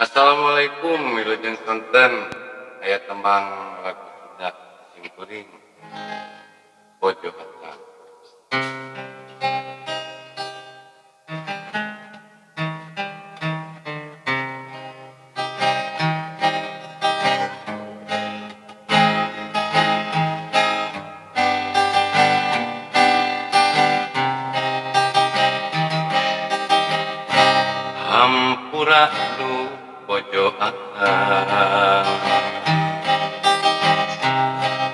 Assalamualaikum wilujeng sonten aya tembang lagu Sunda simkuring Bojo Akang. Hampura nu bojo akang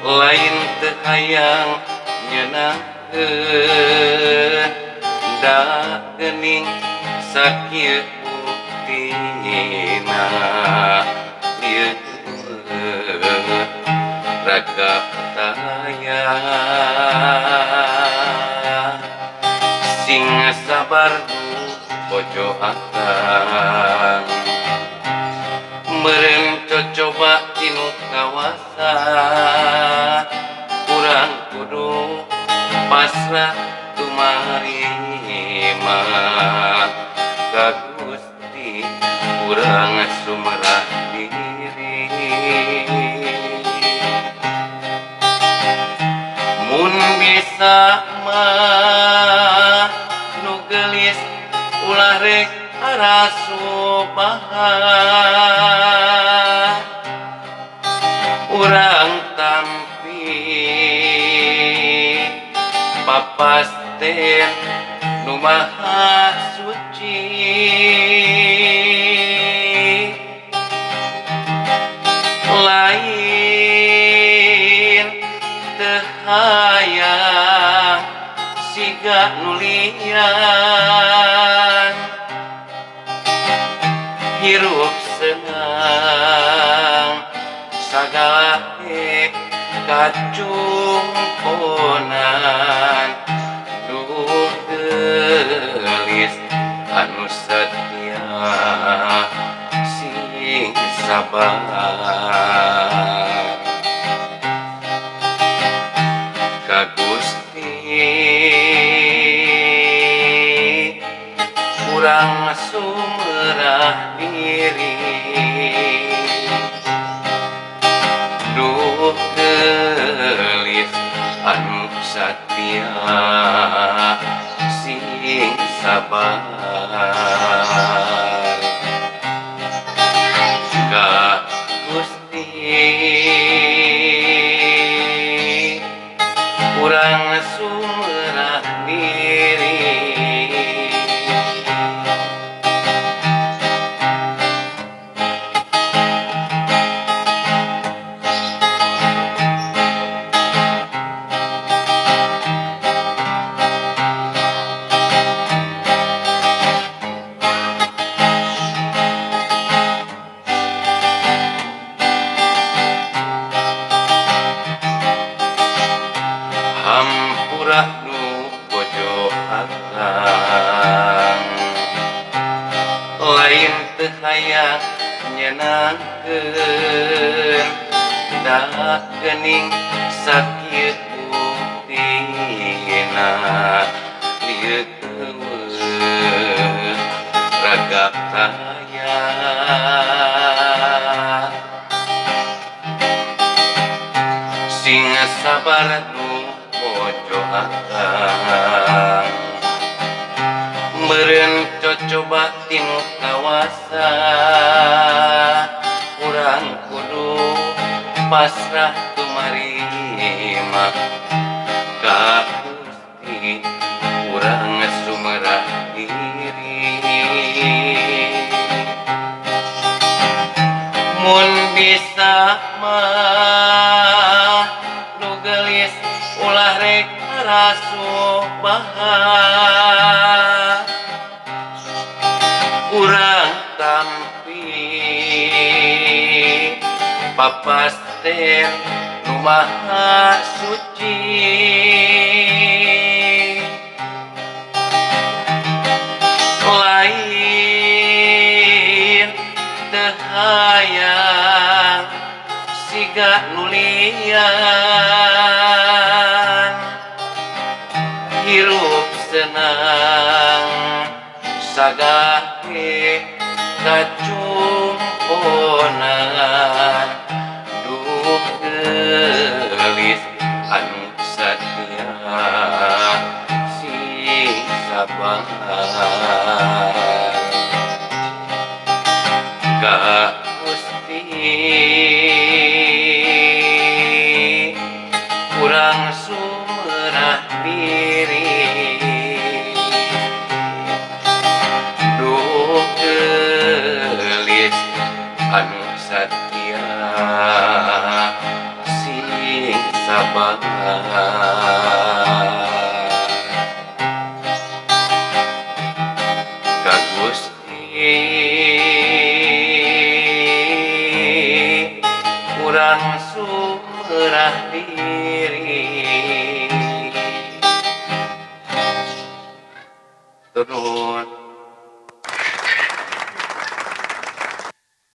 lain teu hayang nyeunangkeun da geuning sakieu buktina ieu raga taya sing sabar bojo akang meureun cocoba tinu kawasa urang kudu pasrah tumarima ka Gusti urang sumerah diri mun bisa mah nu geulis ulah rek arasubaha urang tampi papasten nu maha suci lain teu hayang siga nu lian hirup senang sagala ge kacumponan duh geulis anu satia sing sabar ka Gusti urang sumerah diri duh geulis anu satia sing sabar ka Gusti urang sumerah diri. Hampura nu bojo akang lain teu hayang nyenangkeun da geuning sakieu buktina ieu keueuh raga taya sing sabar nu bojo akang meureun cocoba tinu kawasa urang kudu pasrah tumarima ka Gusti urang sumerah diri mun bisa mah nu geulis ulah rek arasubaha urang tampi papasten nu maha suci lain teu hayang siga nu lian hirup senang sagala kacumponan. Ka Gusti urang sumerah diri. Duh geulis anu satia, sing sabar ka Gusti urang sumerah